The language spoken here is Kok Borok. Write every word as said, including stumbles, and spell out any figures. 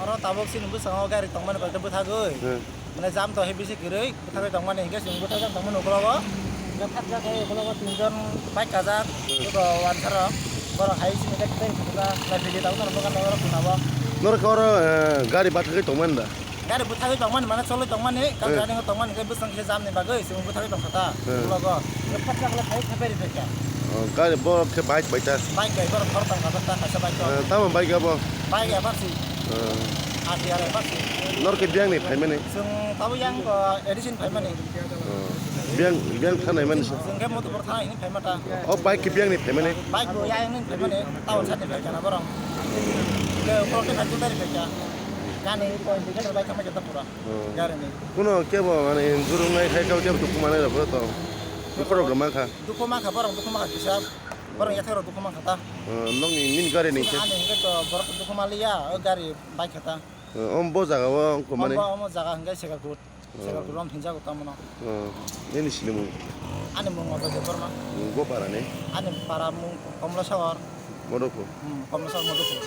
Oro tabuk chini bwskango gari tongmani bagwi bwthagwi. Hmm. Mane jam to hai bisi kwrwi, bwthagwi tongmani hinkhe chwng bwthajak tongmani ukologo. Hinkhe thakjak hai ukologo tinjon bike kajak, hmm, eko wansaro. Borok hai simi khe tei khwtwkha, lai philwi tabuk norok dokan norok phunabo. Norok oro, eh, gari bwthagwi tongmani da? Gari bwthagwi tongmani mane cholwi tongmani, hmm, gari ringwi tongmani hinkhe bwskang khe jam ni bagwi chwng bwthagwi tongkha ta, hmm, ukologo. Hinkhe thakjak lai phai khe beri phaikha. Oh, gari bo khe bike bai ta? Bike bai borok khoroktham kajak ta, kaisa bike rok. Eh, tamo bike abo? Bike Apache. Eh. R T R Apache. Norok khe biyang ni phaimani? Chwng tabuk yang, uh, edition phaimani. Oh. Biyang, biyang thanai mani se? Chwng khe Madhupur thana hini phaima ta. O bike khe biyang ni phaimani? Bike bo yang ni phaimani, town side ni phaikha na borok. Ke ukhok khe khachu dari phaikha. Gani ko indicator bike khamai jata pura. Oh. Gari ni. Kuno kebo mane injurungnai khai kau kebo tukumanai rok to. Borok rok mankha. Dukhu mankha borok, dukhu mankha kisa. Borok yathai rok dukhu mankha ta. Oh, nokni nini gari ni khe? Ani hingke to borok dukhu maliya, o gari bike kha ta. Oh, om bo jaga o wngkha mani? Omo, omo jaga hingke Sekalkut. Oh. Sekalkut rom hinjago tamo no. Oh, nini sinimung? Ani mung Ojoy Debbarma. Mung bo para ni? Ani para mung Komlasagor. Modopur? Hmm, Komlasagor Modopur.